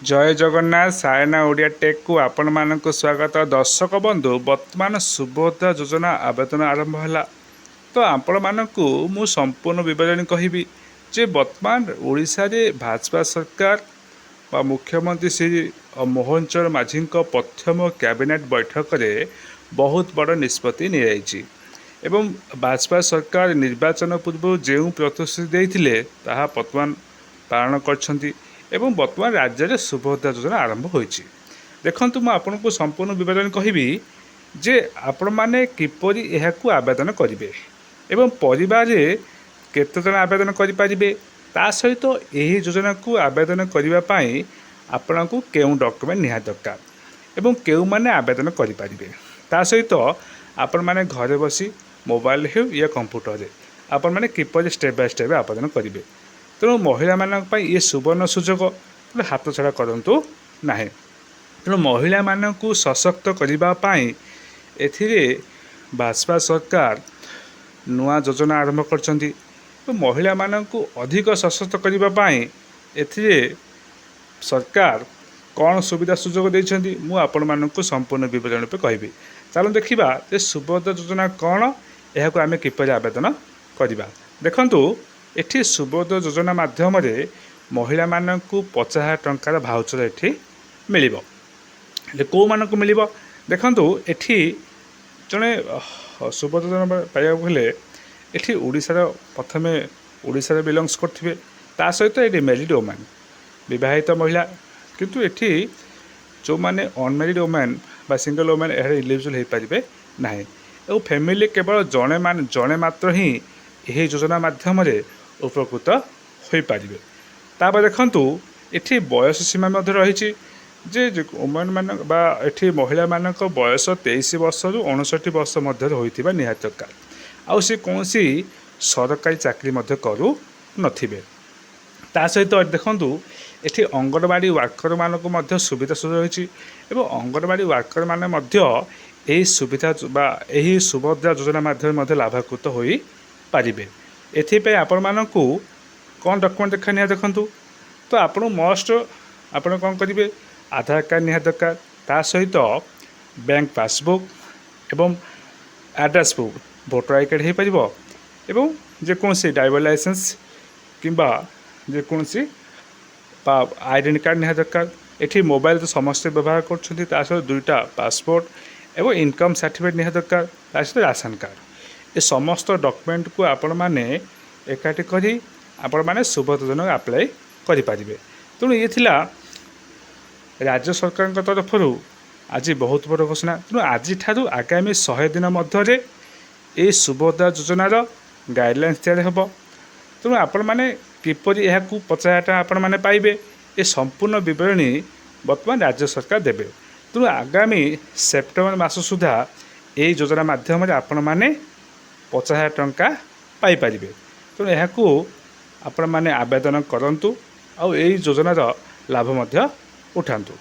ଜୟ ଜଗନ୍ନାଥ। ସାୟନା ଓଡ଼ିଆ ଟେକ୍କୁ ଆପଣମାନଙ୍କୁ ସ୍ୱାଗତ। ଦର୍ଶକ ବନ୍ଧୁ, ବର୍ତ୍ତମାନ ସୁଭଦ୍ରା ଯୋଜନା ଆବେଦନ ଆରମ୍ଭ ହେଲା। ତ ଆପଣମାନଙ୍କୁ ମୁଁ ସମ୍ପୂର୍ଣ୍ଣ ବିବରଣୀ କହିବି ଯେ ବର୍ତ୍ତମାନ ଓଡ଼ିଶାରେ ଭାଜପା ସରକାର ବା ମୁଖ୍ୟମନ୍ତ୍ରୀ ଶ୍ରୀ ମୋହନ ଚରଣ ମାଝୀଙ୍କ ପ୍ରଥମ କ୍ୟାବିନେଟ୍ ବୈଠକରେ ବହୁତ ବଡ଼ ନିଷ୍ପତ୍ତି ନିଆଯାଇଛି ଏବଂ ଭାଜପା ସରକାର ନିର୍ବାଚନ ପୂର୍ବରୁ ଯେଉଁ ପ୍ରତିଶ୍ରୁତି ଦେଇଥିଲେ, ତାହା ବର୍ତ୍ତମାନ ପାଳନ କରିଛନ୍ତି ଏବଂ ବର୍ତ୍ତମାନ ରାଜ୍ୟରେ ସୁଭଦ୍ରା ଯୋଜନା ଆରମ୍ଭ ହୋଇଛି। ଦେଖନ୍ତୁ, ମୁଁ ଆପଣଙ୍କୁ ସମ୍ପୂର୍ଣ୍ଣ ବିବରଣୀ କହିବି ଯେ ଆପଣମାନେ କିପରି ଏହାକୁ ଆବେଦନ କରିବେ ଏବଂ ପରିବାରରେ କେତେଜଣ ଆବେଦନ କରିପାରିବେ, ତା ସହିତ ଏହି ଯୋଜନାକୁ ଆବେଦନ କରିବା ପାଇଁ ଆପଣଙ୍କୁ କେଉଁ ଡକ୍ୟୁମେଣ୍ଟ ନିହାତି ଦରକାର ଏବଂ କେଉଁମାନେ ଆବେଦନ କରିପାରିବେ। ତା ସହିତ ଆପଣମାନେ ଘରେ ବସି ମୋବାଇଲ ହେଉ ୟା କମ୍ପ୍ୟୁଟରରେ ଆପଣମାନେ କିପରି ଷ୍ଟେପ୍ ବାଇ ଷ୍ଟେପ୍ ଆବେଦନ କରିବେ। ତେଣୁ ମହିଳାମାନଙ୍କ ପାଇଁ ଇଏ ସୁବର୍ଣ୍ଣ ସୁଯୋଗ, ତେଣୁ ହାତ ଛଡ଼ା କରନ୍ତୁ ନାହିଁ। ତେଣୁ ମହିଳାମାନଙ୍କୁ ସଶକ୍ତ କରିବା ପାଇଁ ଏଥିରେ ଭାଜପା ସରକାର ନୂଆ ଯୋଜନା ଆରମ୍ଭ କରିଛନ୍ତି ଏବଂ ମହିଳାମାନଙ୍କୁ ଅଧିକ ସଶକ୍ତ କରିବା ପାଇଁ ଏଥିରେ ସରକାର କ'ଣ ସୁବିଧା ସୁଯୋଗ ଦେଇଛନ୍ତି, ମୁଁ ଆପଣମାନଙ୍କୁ ସମ୍ପୂର୍ଣ୍ଣ ବିବରଣୀ ରୂପେ କହିବି। ଚାଲନ୍ତୁ ଦେଖିବା ଯେ ସୁଭଦ୍ରା ଯୋଜନା କ'ଣ, ଏହାକୁ ଆମେ କିପରି ଆବେଦନ କରିବା। ଦେଖନ୍ତୁ, ଏଠି ସୁଭଦ୍ରା ଯୋଜନା ମାଧ୍ୟମରେ ମହିଳାମାନଙ୍କୁ 50,000 ଟଙ୍କାର ଭାଉଚର ଏଠି ମିଳିବ। ହେଲେ କେଉଁମାନଙ୍କୁ ମିଳିବ? ଦେଖନ୍ତୁ, ଏଠି ଜଣେ ସୁଭଦ୍ରା ଯୋଜନା ପାଇବାକୁ ହେଲେ ଏଠି ଓଡ଼ିଶାର, ପ୍ରଥମେ ଓଡ଼ିଶାରେ ବିଲଙ୍ଗସ୍ କରୁଥିବେ। ତା ସହିତ ଏଠି ମ୍ୟାରିଡ଼ ଓମ୍ୟାନ୍, ବିବାହିତ ମହିଳା। କିନ୍ତୁ ଏଠି ଯେଉଁମାନେ ଅନମ୍ୟାରିଡ଼ ଓମ୍ୟାନ୍ ବା ସିଙ୍ଗଲ୍ ଓମ୍ୟାନ୍, ଏହାର ଇଲିଜିବଲ୍ ହୋଇପାରିବେ ନାହିଁ ଏବଂ ଫ୍ୟାମିଲି କେବଳ ଜଣେ, ମାନେ ଜଣେ ମାତ୍ର ହିଁ ଏହି ଯୋଜନା ମାଧ୍ୟମରେ ଉପକୃତ ହୋଇପାରିବେ। ତାପରେ ଦେଖନ୍ତୁ, ଏଠି ବୟସ ସୀମା ମଧ୍ୟ ରହିଛି ଯେ ଓମେନ୍ ମାନ ବା ଏଠି ମହିଳାମାନଙ୍କ ବୟସ 23 ବର୍ଷରୁ 59 ବର୍ଷ ମଧ୍ୟରେ ହୋଇଥିବା ନିହାତି ଦରକାର ଆଉ ସେ କୌଣସି ସରକାରୀ ଚାକିରି ମଧ୍ୟ କରୁନଥିବେ। ତା ସହିତ ଦେଖନ୍ତୁ, ଏଠି ଅଙ୍ଗନବାଡ଼ି ୱାର୍କରମାନଙ୍କୁ ମଧ୍ୟ ସୁବିଧା ସୁଯୋଗ ରହିଛି ଏବଂ ଅଙ୍ଗନବାଡ଼ି ୱାର୍କରମାନେ ମଧ୍ୟ ଏହି ସୁବିଧା ବା ଏହି ସୁଭଦ୍ରା ଯୋଜନା ମାଧ୍ୟମରେ ମଧ୍ୟ ଲାଭାକୃତ ହୋଇପାରିବେ। ଏଥିପାଇଁ ଆପଣମାନଙ୍କୁ କ'ଣ ଡକ୍ୟୁମେଣ୍ଟ ଦେଖା ନିହାତି? ଦେଖନ୍ତୁ, ତ ଆପଣଙ୍କୁ ମଷ୍ଟ ଆପଣ କ'ଣ କରିବେ? ଆଧାର କାର୍ଡ଼ ନିହାତି ଦରକାର, ତା ସହିତ ବ୍ୟାଙ୍କ ପାସବୁକ୍ ଏବଂ address proof, voter I card ହେଇପାରିବ ଏବଂ ଯେକୌଣସି ଡ୍ରାଇଭର ଲାଇସେନ୍ସ କିମ୍ବା ଯେକୌଣସି ବା ଆଇଡେଣ୍ଟି କାର୍ଡ଼ ନିହାତି ଦରକାର। ଏଠି ମୋବାଇଲ ତ ସମସ୍ତେ ବ୍ୟବହାର କରୁଛନ୍ତି। ତା ସହିତ ଦୁଇଟା ପାସପୋର୍ଟ ଏବଂ ଇନକମ୍ ସାର୍ଟିଫିକେଟ୍ ନିହାତି ଦରକାର, ତା ସହିତ ରାସନ କାର୍ଡ଼। ଏ ସମସ୍ତ ଡକ୍ୟୁମେଣ୍ଟକୁ ଆପଣମାନେ ଏକାଠି କରି ଆପଣମାନେ ସୁଭଦ୍ରା ଯୋଜନା ଆପ୍ଲାଏ କରିପାରିବେ। ତେଣୁ ଇଏ ଥିଲା ରାଜ୍ୟ ସରକାରଙ୍କ ତରଫରୁ ଆଜି ବହୁତ ବଡ଼ ଘୋଷଣା। ତେଣୁ ଆଜିଠାରୁ ଆଗାମୀ 100 ଦିନ ମଧ୍ୟରେ ଏହି ସୁଭଦ୍ରା ଯୋଜନାର ଗାଇଡ଼ଲାଇନ୍ସ ତିଆରି ହେବ। ତେଣୁ ଆପଣମାନେ କିପରି ଏହାକୁ 50,000 ଟଙ୍କା ଆପଣମାନେ ପାଇବେ, ଏ ସମ୍ପୂର୍ଣ୍ଣ ବିବରଣୀ ବର୍ତ୍ତମାନ ରାଜ୍ୟ ସରକାର ଦେବେ। ତେଣୁ ଆଗାମୀ ସେପ୍ଟେମ୍ବର ମାସ ସୁଦ୍ଧା ଏହି ଯୋଜନା ମାଧ୍ୟମରେ ଆପଣମାନେ 50,000 ଟଙ୍କା ପାଇପାରିବେ। ତେଣୁ ଏହାକୁ ଆପଣମାନେ ଆବେଦନ କରନ୍ତୁ ଆଉ ଏହି ଯୋଜନାର ଲାଭ ମଧ୍ୟ ଉଠାନ୍ତୁ।